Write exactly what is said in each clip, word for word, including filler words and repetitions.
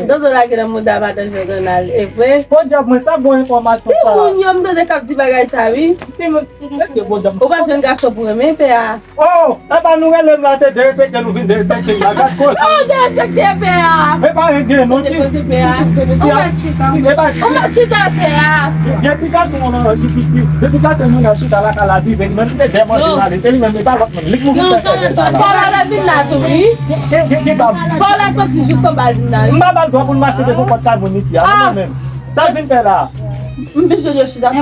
Dodo lage nan mouda madan Jean Renald, e vre? Podyab, mwen sa bon enfòmasyon sa. Timoun yo, m tande k ap di bagay sa, wi. Timoun, mete podyab. Ou pa jwenn gason pou renmen, pè a. Oh, epa nou rele m la, se derespekte nou vin derespekte m la. Gad koze. Oh, derespekte pè a. Epa gen non ki. Koze pè a. Ou mèt chita. Epa. Ou mèt chita pè a. Gen pika tou nan ki piti. Gen pika se moun nan chita la ka la vive. Menm te dèmanje la, se li menm, li pa lòt moun. Li k mouri fè fè sa la. Paola la vin la tou, wi. Gen gen gen bab. Paola santi jis anba vin la, wi. M pa ba l dwa pou l mache devan pòt kay moun isi a, non, mwen menm. Sa l vin fè la? M vin jwenn yo chita tou.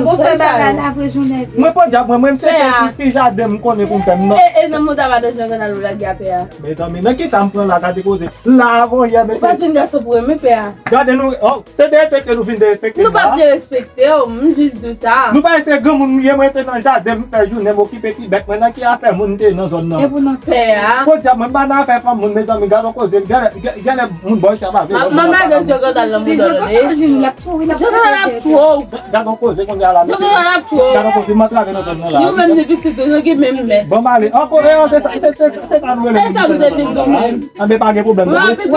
Mwen podyab, mwen, mwen, m se sèl ki pi jaden m konnen pou m fè m non. E, e nan mouda madan Jean Renald ou lage a pè a. Mezanmi, nan kisa m pran la, gade koze. La avan yè, mesye. Ou pa jwenn gason pou renmen pè a. Gade nou, oh, se derespekte nou vin derespekte nou la. Nou p ap derespekte w, m jis di w sa. Nou pa se granmoun m ye, mwen se nan jaden m fè jounen m okipe ti bèt mwen nan ki afè moun m te nan zòn nan. E pou nou pè a. Podyab, mwen m pa nan afè fanm moun, mezanmi, gade yon koze, genlè, genlè moun bòy sa pa vle. M ap lage Jean Renald nan mouda w tande. Jean Renald ap tchwe w. Gade yon koze kounye a la, mesye. Jean Renald ap tchwe w. Gade yon koze, m antrave nan zòn nan la. Yo menm ni pitit yo, yo gen menm mès. Bon, m ale. Ankò, e, se sa, se, se, se sa nou rele. E sa nou te vin di w menm. Anben, pa gen pwoblèm. Wè, pitit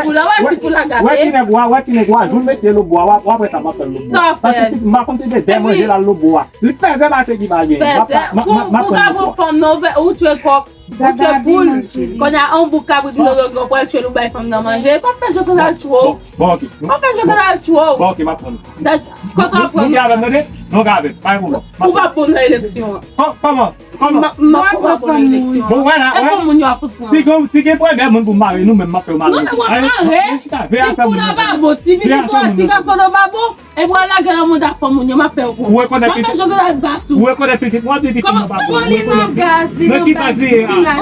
pou la, wè, ti pou la gate. Wè ti nèg wa, wè ti nèg wa, jou l mete lo bwa, w ap wè sa m ap fè lo bwa. Sa fè. Paske si m pa konn te de dè manje la lo bwa. Li fèzè pase ki pa gen. Fèzè. M ap, m ap, m ap, m ap pran lo bwa. Ou ka pran fanm nan, ou tchwe kòk, ou tchwe poul. Kounye a, yon bouk kabrit nou yo pral tchwe l, ou bay fanm nan manje. Pa fè Jean Renald tchwe w. Bon, ok. Pa fè Jean Renald tchwe w. Bon, ok, m ap pran. Kote w ap pran? Nou ki avè m, tande? Nou ki avè m, pa gen pwoblèm. Ou p ap bon nan eleksyon an. Kò-, kòman? Kòman? M ap pran fanm moun. Bon, wè la, wè. Si gen, si gen premye moun pou mare nou, menm m ap fè mare. Non, men w ap mare. Ti pou la pa bon, ti pitit ou a, ti gason nan pa bon. E pou al lage nan mouda fanm moun yo, m ap fè w konn. M ap fè Jean Renald bat ou. Ou rekonèt pitit, w ap di pitit mwen pa bon. Kòman li nan gaz, li nan gaz, li nan gaz,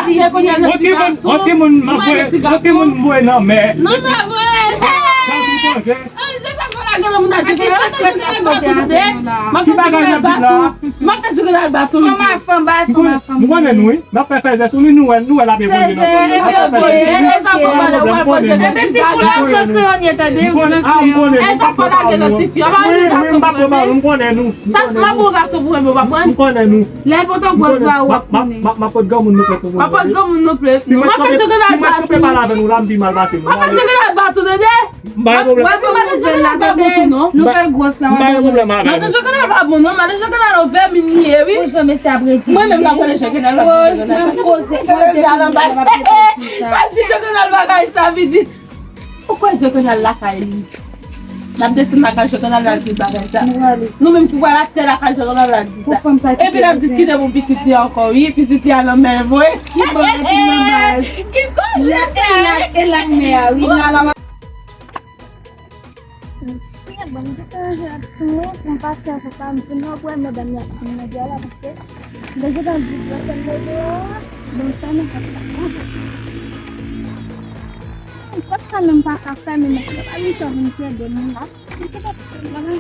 li nan gaz. Yon timoun, yon timoun m ap voye, yon timoun m voye nan mè. Non, pa voye. Gaz ou poze. Ay, se sa fò lage nan mouda Jean Renald. M ap fè Jean Renald bat ou, tande. M ap fè Jean Renald bat ou. M ap fè Jean Renald bat ou. Fanm a fanm, bay fanm a fanm. M konnen nou, wi. N ap fè fèzè sou li, nou wè, nou wè l ap evolye nan zòn nan. N ap fè fèzè sou li. Epi ti pou la pran kreyon ye, tande. M konnen, ah, m konnen nou, m pa pran pawòl nou. Wi, wi, m pa pran pawòl nou, m konnen nou. M konnen nou. M konnen nou. Lè l pote yon gwòs ba ou, w ap konnen. M ap, m ap, m ap pot granmoun nou plen pou moun. M ap pot granmoun nou plen. Si mwen kanpe, si mwen kanpe pale avè nou la, m pi mal pase nou. M ap fè Jean Renald bat ou, tande. M pa gen pwoblèm. Wè pou madan Jean Renald pa bon tou non. M pa gen pwoblèm avè nou. Madan Jean Renald pa bon non. Madan Jean Renald yon vèmin li ye, wi. Pou jan mesye ap redi. Mwen menm la konnen Jean Renald pa bon. Woy, mwen koze, koze pou mwen ap redi sa. Sa di Jean Renald bagay sa, pitit. Ou kwè Jean Renald lakay li? N ap desann lakay Jean Renald, n al di bagay sa. Nou menm ki pral atè lakay Jean Renald, n al di sa. Epi n ap diskite pou pitit li ankò, wi. Pitit li a nan men vre. Ki bò, ki nan baz. Ki koze sa? E la, e la k mè a, wi. La, la, Mesye, bon, m gentan ranje ak sou mwen, pou m pati avèk pa m, pou nou wè madanm nan ap vin nan djòl la, paske m te gentan di pou yo fè m leve a, bon, sa nou pa ka fè. Pòt sa menm pa ka fèmen, men se pa li k ap vin kenbe m la. M te ka fè bagay.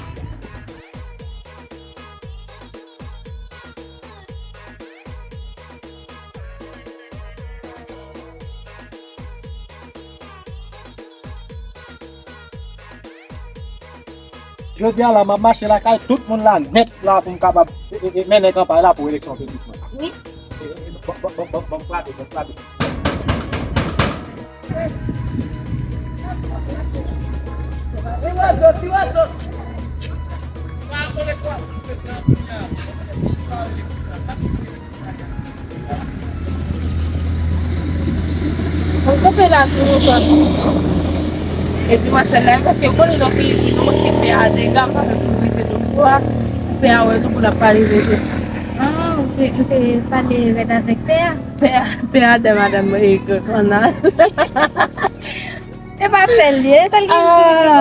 Jodi a la, m ap mache lakay tout moun la nèt la pou m kapab, e, e, e, mennen kanpay la pou eleksyon pitit mwen. Wi. E, e, e, ban, ban, ban, ban, ban m frape, ban m frape. Ti wèzo, ti wèzo. Mwen kanpe la tou lontan. Epi mwen sèl la, paske m konnen lòt peyi sou nou, paske pè a dega, m pa fè pou rive nan pwa. Pè a wè nou pou l ap pale rete. Ah, ou te, ou te pale rèd avèk pè a? Pè a, pè a de madanm mwen e gran kannal. E pa fè l ye, sa l gen di konsa.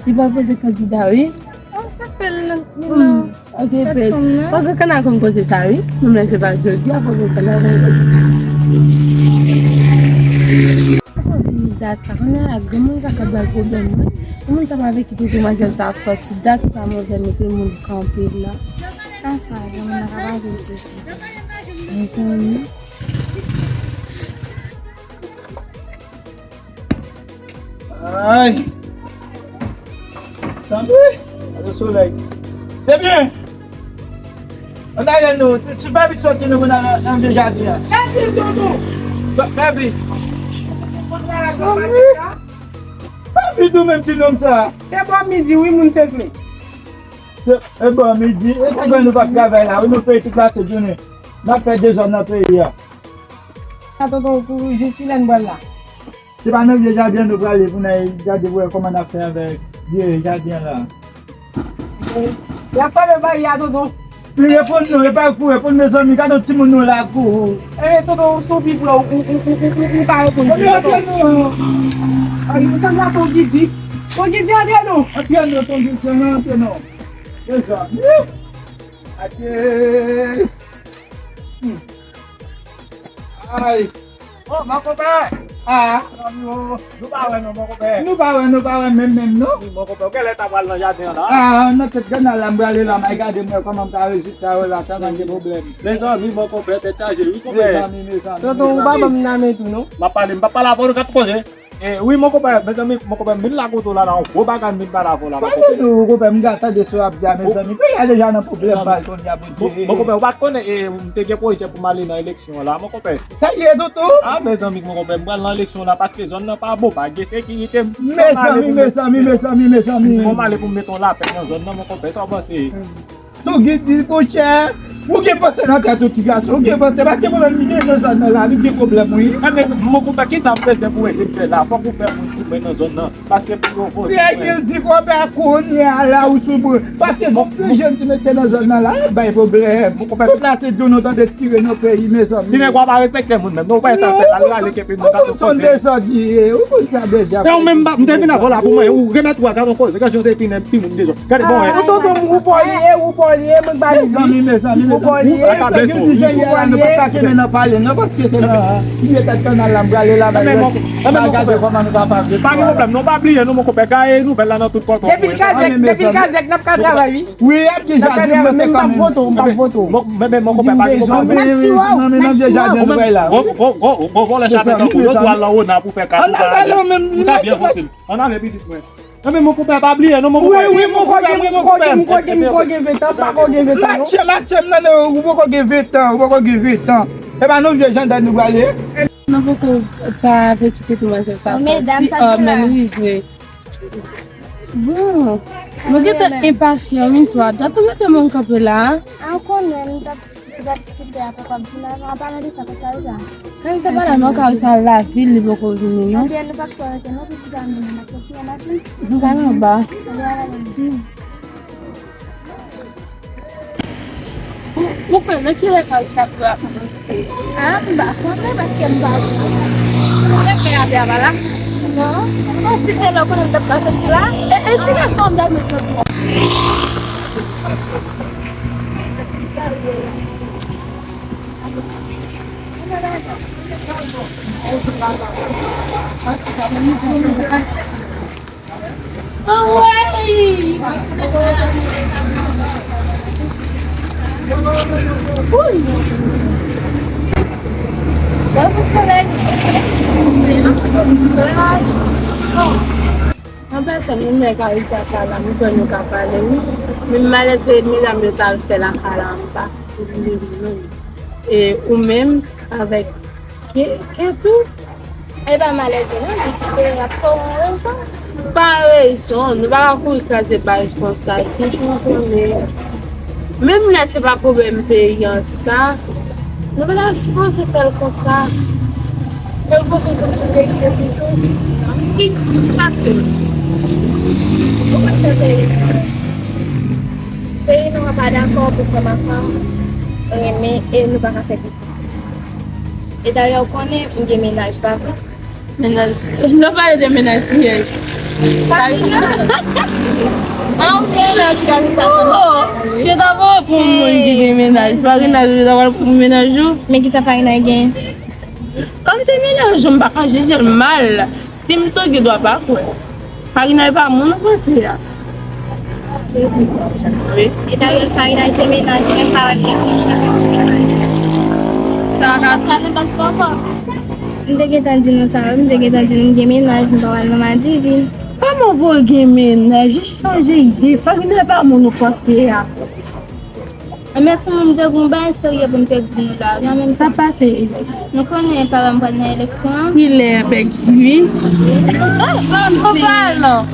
Li pa poze kandida, wi. Oh, sa fè l nan, nan tèt fanm nan. Fò gen kannal konn koze sa, wi. Menm lè se pa jodi a, fò gen kannal konn koze sa. Fò vini dat sa, konnen a granmoun sa ka bay pwoblèm, wi. Granmoun sa pa vle kite demwazèl sa ap sòti, dat sa manzè mete moun kanpe la. Sa sa, granmoun nan ka pa vle soti. Mezanmi. Ay! Sanble! Gade solèy. Se byen! Ann ale nou. Ti, ti, fè vit soti nou pou n al nan, nan vye jaden an. Fè vit, tonton! Fè, fè vit. Mezanmi. Pa vin tou menm ti nonm sa. Se bò midi wi, moun se vle. Se, e bò midi, e tou nou p ap travay la wi, nou fè tout la se jounen. N ap fè dezòd nan peyi a. A tonton, pou jis kilè n pral la? Se pa nan vye jaden an nou prale pou n al gade pou wè kòman n ap fè avèk vye jaden an la. Y ap frape bari a, tonton. Li reponn nou, e pa pou reponn, mezanmi, gade yon timoun nou lakou. E, tonton, ou sou pi pran, ou, ou, ou, ou, ou, ou ka reponn. Ou antre nou. Ay, nou sanble ak Ton Gidi. Ton Gidi, antre non. Antre non, Ton Gidi, antre non. Mezanmi. Adye. Hmm. Ay. Oh, mon konpè! Ah! Zanmi, oh, nou pa wè non, mon konpè. Nou pa wè, nou pa wè menm, menm, non? Wi, mon konpè, ou genlè ta pral nan jaden an la? Ah, nan tèt gannal la, m prale la, m al gade mwen kòman m ka rezilta yo la, tèlman gen pwoblèm. Mezanmi, mon konpè, tèt chaje, wi, konpè. Mezanmi, mezanmi, tonton, ou pa ban m nan men tou, non? M ap pale, m p ap pale avè w, nou ka koze. E, wi, mon konpè, mezanmi, mon konpè, m vin la kote w la, nan yon gwo bagay m vin pale avè w la, mon konpè. Pale nou, konpè, m ka tande sa w ap di a, mezanmi. Peyi a deja nan pwoblèm, pa l konnen a Bondye. Mon konpè, ou pa t konnen, e, m te gen pwojè pou m ale nan eleksyon an la, mon konpè. Sa ye, tonton? A, mezanmi, mon konpè, m pral nan eleksyon an la, paske zòn nan pa bon, pa gen sekirite. Mezanmi, mezanmi, mezanmi, mezanmi. Fò m ale pou m mete yon lapè nan zòn nan, mon konpè, sa w panse? Tou gen di, monchè, ou gen panse nan tèt ou, ti gason, ou gen panse, paske mwen menm, li gen nan zòn nan la, li gen pwoblèm, wi. Enben, mon konpè, kisa w bezwen pou ede m fè la? Fòk ou fè moun pou mwen nan zòn nan, paske pou yo vote mwen. Règil di konpè kounye a la ou sou bri. Paske gon pil jèn ti mesye nan zòn nan la, ap bay pwoblèm. Tout la se djounou tande tire nan peyi, mezanmi. Ti nèg w ap pa respekte moun menm, non, ou pa sa fè, al rale kenbe moun, ou konn sa dezòd li ye, ou konn sa deja. E ou menm, m te vin avè w la pou mwen, ou remèt ou a gad yon koze, gad jan w te vin ti moun dezòd. Gade bon, e. Ou tonton m, ou pa w li ye, ou pa w li ye, mwen ba li di. Mezanmi, mezanmi, mezanmi. Ou pa w li ye. Ou pa ka bezwen. Ou pa ka kenbe nan pale, non, paske se nan, li tèt kannal la, m prale la, bay lòt. Gade kòman nou ka pale. Pa gen pwoblèm, non, pa bliye, non, mon konpè, gaye nouvèl la nan tout kòkò. Depi l kazèk, depi l kazèk, n ap ka travay, wi. Wi, y ap gen jaden, men se kanmenm. M p ap vote w, m p ap vote w. Men, men, mon konpè, pa gen pwoblèm. Mezanmi, mezanmi, nan vye jaden nou bay la. Gwo, gwo, gwo, gwo vòlè chavèt tankou yo, dwa lan ona pou fè kado. Ann ale, menm, ou ta byen vote. Ann ale, pitit mwen. Nan men mon konpè, pa bliye non, mon konpè. Wi, wi, mon konpè, wi, mon konpè. M poko gen ven tan, m poko gen ven tan, non. Matche, matche, m nan, non, ou poko gen ven tan, ou poko gen ven tan. E pa nan vye jandèt nou prale. Nou poko pa vle kite tou manje sa soti, men rive. Bon, nou gentan enpasyan, wi, twa dat ou mete mwen kanpe la. A, ou konnen, m t ap Gad, ti pè a poko ap vin avan, an palan de sa, kot Karisa? Karisa pa la non, Karisa al lavil, li poko vini non. Ebyen, nou pa t ko rete non, pou ti dam vini, n ap kontinye maten. Nou pa nan ba. Ou kwè nan kilè Karisa tou ap monte? A, m pa konnen, paske m pa wè. Mwen fè apè a pa la. Non. Bon, si se lè w konnen m t ap ka soti la. E, e, ti gason m t ap met nan An pèsòn, mwen menm Karisa pa la, mwen kwè nou ka pale, wi. Men malèz se medam yo t al fè lakay la anba. E ou menm, avèk Ke, ke tou? E pa malèz non, li di ke y ap fè w an rezon. Pa rezon, nou pa ka kouri kraze paj konsa, si w konnen. Menm lè se pa pwoblèm peyi an sa, nou pa ta sipoze fè l konsa. Men ou poko konn sou peyi an ditou. Ki, ki sa k fè? Ou konn fè peyi an. Peyi nou an pa dakò pou frè m ak sè m renmen e nou pa ka fè pitit. E dayè, ou konnen, m gen mennaj, pa vre? Mennaj? Lè w pale de mennaj, kiyès? Sabrina. A, ou gen yon ti Karisa. Oh, yo ta pral pou moun ki gen mennaj. Farina, yo ta pral pou mennaj ou. Men kisa Farina gen? Kòm se mennaj ou, m pa ka jije l mal. Si m tou gen dwa pa kwè. Farina e pa moun ou panse a. Wi. E dayè, Farina se mennaj, men pa wè pièce. Sa ka sa nou pas papa. M te gentan di nou sa, m te gentan di nou m gen mennaj, m pa wè nan madivin. Kòman pou w gen mennaj? Ou chanje ide. Farina e pa moun ou panse a. Enben, timoun, m te gen yon bagay serye pou m te di nou la wi, an menm tan. Sa pase? Nou konnen papa m pral nan eleksyon an. Kilè, bèk, wi. An palan.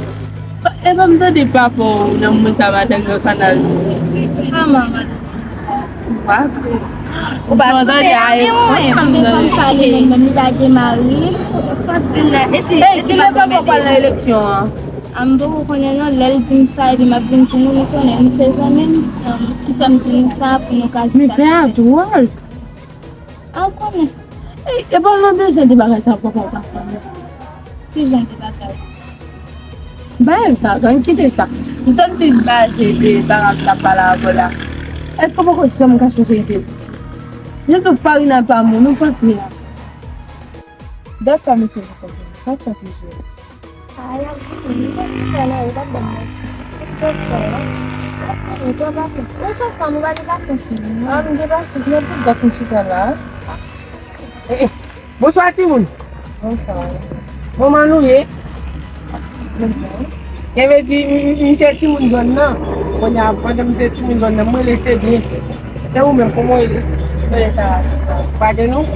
E pa m tande papa w nan moman sa maten Gran Kanal. Kòman, madanm? Ou pa tande a, e mwen, m te konn sa li menm, menm li pa gen mari. Sa w ap di la? E si, e si kilè papa w pral nan eleksyon an? A, m poko konnen non, lè l di m sa, epi m ap vin di nou, nou konnen, nou se zanmi m, um, ki fè m di nou sa, pou nou ka di sa. Men fè a dwòl. A, ou konnen. E, e pa nan de jan de bagay sa papa w pa fè. Ki jan de bagay? Bay vag, ann kite sa. M tande baje de bagay m t ap pale avè w la. Èske w poko janm ka chanje ide? Jan tou Farina pa moun, ou panse a? Dat sa mesye poko vini. Sa fè plizyè. Ay, li pa fè nan yo, pa ban m manti. Li pa fè, non. Li pa pasyans. Yon sèl fwa, nou pa gen pasyans, non. Ah, nou gen pasyans, men pou dat nou chita la. Eh, eh. Bonswa, timoun. Bonswa. Kòman nou ye? Gen vle di, m, m, m se timoun zòn nan. Kounye a, pandan m se timoun zòn nan, m rele Sebyen. E ou menm, kòman w rele? M rele Sarah. Pa gen non?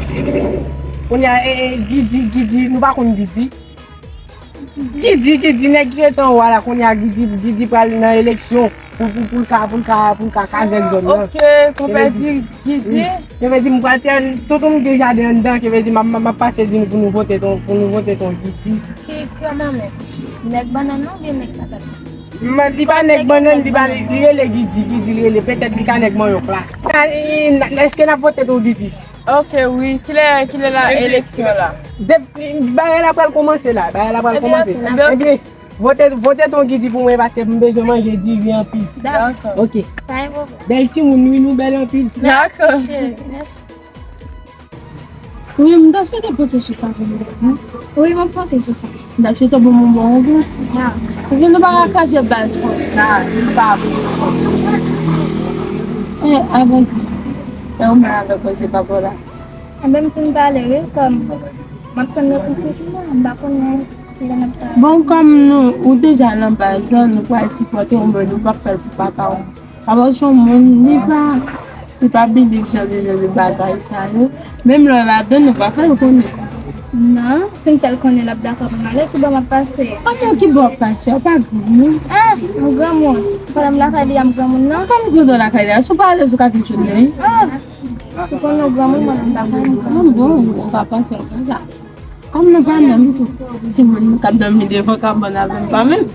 Kounye a, e, e, Gidi, Gidi, nou pa konn Gidi. Gidi, Gidi, nèg ki rete anwo a la, kounye a Gidi, Gidi pral nan eleksyon pou, pou, pou l ka, pou l ka, pou l ka kazèk zòn nan. Ok, konpè di Gidi. Wi. Ki vle di m pral fè, tonton m gen jaden anndan, ki vle di m ap, m ap, m ap pase di nou pou nou vote ton, pou nou vote ton Gidi. Ki, ki manman? Nèg bannann nan oubyen nèg patat? M, li pa nèg bannann, li pa, li rele Gidi, Gidi li rele, petèt li ka nèg manyòk la. Èske n ap vote ton Gidi? Ok, wi. Kilè, kilè la eleksyon la? De, bagay la pral kòmanse la, bagay la pral kòmanse. Ebyen, vote, vote ton Gidi pou mwen paske m bezwen manje diri anpil. Dakò. Ok. Pa gen pwoblèm. Bèl timoun, wi, nou bèl anpil. Dakò. Mèsi, cheri. Mèsi. Wi, m ta swete panse sou sa pou mwen. Wi, m ap panse sou sa. M ta swete bon, bon, bon, bon. Ya. Paske nou pa ka kraze baz konsa, nou pa bon. E, avan tou, e ou menm avèk mwen, se pa bon la. Anben, m fin pale, wi, kòm m ap tann repons ou la, m pa konnen kilè n ap pale. Bon, kòm nou, ou deja nan baz lan, nou pral sipòte w, men nou p ap fè l pou papa w. Papa w se yon moun, li pa, li pa believe jan de, jan de bagay sa yo. Menm lè w ladan, nou pa fè l konnen. Non, si m fè l konnen, l ap dakò pou m ale, kibò m ap pase? Kòman kibò w ap pase? Ou pa granmoun? Ah, m granmoun. Pandan m lakay li a, m granmoun, non? Kòman pandan w lakay li a? Si w pa alèz, ou ka vin jwenn mwen, wi. Ah! Si w konnen w granmoun, mwen menm m pa konnen m granmoun. Bon, bon, ou ka panse konsa. Kòm nou pa menm tou. Timoun k ap dòmi devan kabann avè m pa menm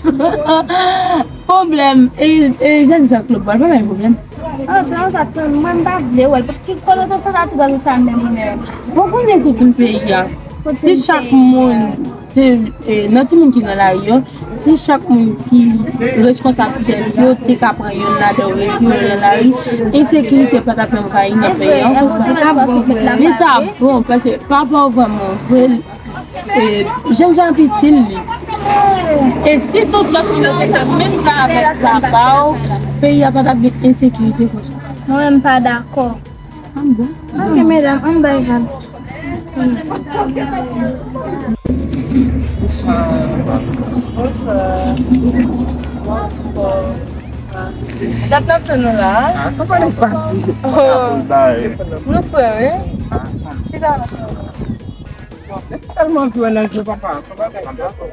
pwoblèm. E, e jèn jan Claude, bon, pa bay pwoblèm. Oh, ti sa, mwen m pa vle wè l. Ki kote w te sot a ti gason sa menm ou menm? Bon, konnen ki di m peyi a. Si chak moun te, e, nan timoun ki nan lari yo, si chak moun ki reskonsab tèt yo te ka pran youn ladan yo, retire yo nan lari, ensekirite pa t ap menm ka gen nan peyi an konsa. Li ta bon, paske papa w vrèman vre, e, jèn jan ap itil li. E si tout lòt moun yo te fè menm jan avèk papa w, peyi a pa t ap gen ensekirite konsa. Mwen menm pa dakò. Ah bon? Ok, medam, ann bay vag. Bonswa. Bonswa. Dat n ap tann nou la. Ah, sa pa nèg pase. Oh. Nou prè, wi. Chita la. Bon, mwen tèlman anvi wè nan je papa. Sa pa nèg pase.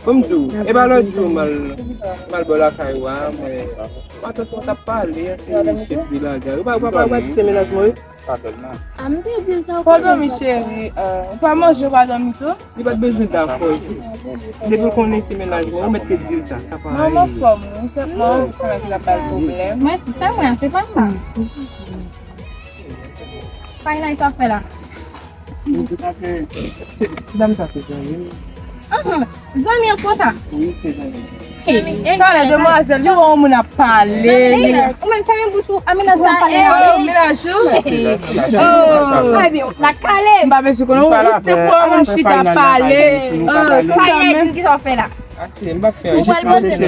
Ban m di w, e pa lòt jou m al, m al bò lakay ou a, mwen, matant mwen t ap pale, se chèf de lagay. Ou pa, ou pa, ou pa, ou pa kite mennaj mwen, wi. Pa dòmi. Ah, m te di l sa, ou pa dòmi, cheri. Ou pa manje, ou pa dòmi tou? Li pa t bezwen dakò, jis depi l konnen se mennaj mwen, ou mèt te di l sa. Sa pa anyen. Non, m anfòm, wi. Sèlman, ou konnen ki l ap ba l pwoblèm. Mwen di sa, mwen, se pa sa. Fayna, sa w ap fè la? Se, se dam sa se zanmi m. Ahan, zanmi an konsa? Wi, se zanmi m. Talè demwazèl, li wè yon moun ap pale. Ou menm fèmen bouch ou, Amina, sa, eh, oh, mennaj ou. Oh, ebyen, la kale. M pa bezwen konnen, ou se pou yon moun chita pale. Oh, Fayna, di kisa w ap fè la? Ou pral poze. Eh,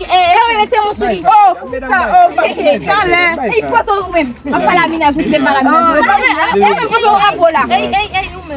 eh, mete yon sou li. Oh, sa, oh, talè. Ey, poze ou menm. M ap pale a mennaj ou, kite m pale a mennaj ou. E menm poze ou ap la. Ey, ey, ey, ou menm.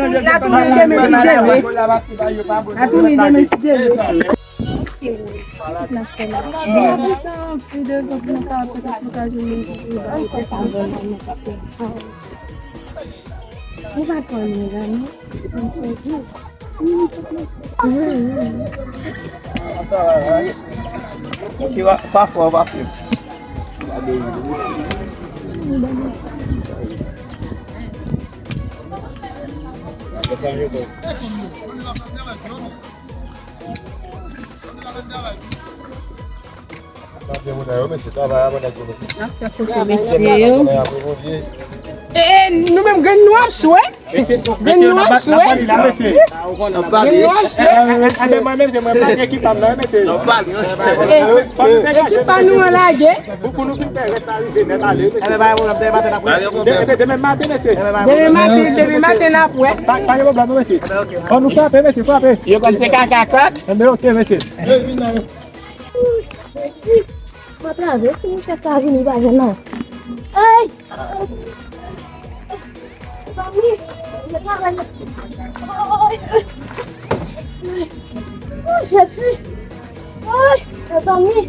tounen, n a tounen demen si Dye vle. N a tounen demen si Dye vle. N ap fè la. Apre sa, pi devan, nou ka, petèt nou ka jwenn yon ti bagay. Li pa twò lwen la, non. Ok, pa fò, pa fò. N ap fè foto mesye yo. E, e, nou menm grenn nou ap swe. Grenn nou ap swe. Grenn nou ap swe. E, ekip pa nou an lage. Demen maten, demen maten n ap wè. Pa gen pwoblèm non mesye. Fò nou frape mesye, frape. Yo konn se kaka kòk. Enben ok mesye. Mwen travèse, mwen chèf sa vini pa jwenn nan. Ay! Zanmi, mwen travay. Oh, Jezi! Ay, mezanmi!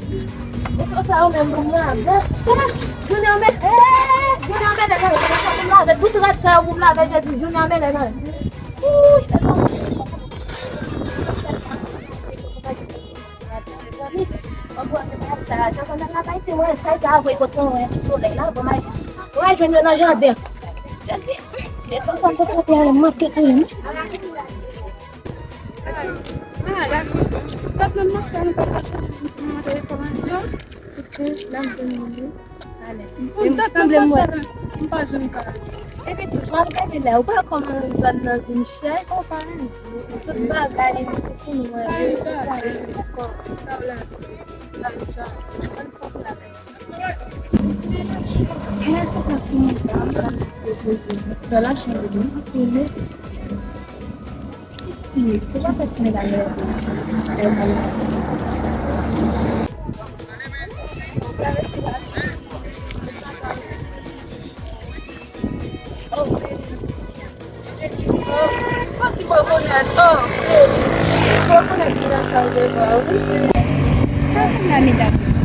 Mwen sa yo menm pou mwen avè. Jounen an mèt, eh, jounen an mèt, eh, pou mwen avè. Tout rad sa yo pou mwen avè, Jezi, jounen an mèt, eh. Ouy, mezanmi! sa, sa konn nan lakay se mwen, sa sa voye kote mwen sou solèy la, bon, mwen, mwen jwenn yo nan jaden. Jezi, e konsa m sot kote a, mwen te konnen. Ah, ah, la, tap nan machin, nou pa ka fè, nou te rekomande. Koute, la m te mande. Alè. Pou m tap nan machin, m pa janm ka. Epi tou, jan w gade la, ou pa kòman zòn nan vin chè, konpani. Tout bagay, tout moun wè. Sa e jaden, sa w la. Sa e jaden. Ann fòk la. Mwen sou plas mwen, mwen pa mete poze. Fè la chanm de mwen. Ti, pou pa fè ti medam yo. Fò ti bò bonèt, oh, baby. Bò bonèt ki nan sal de bò, wi. Sa se la, medam.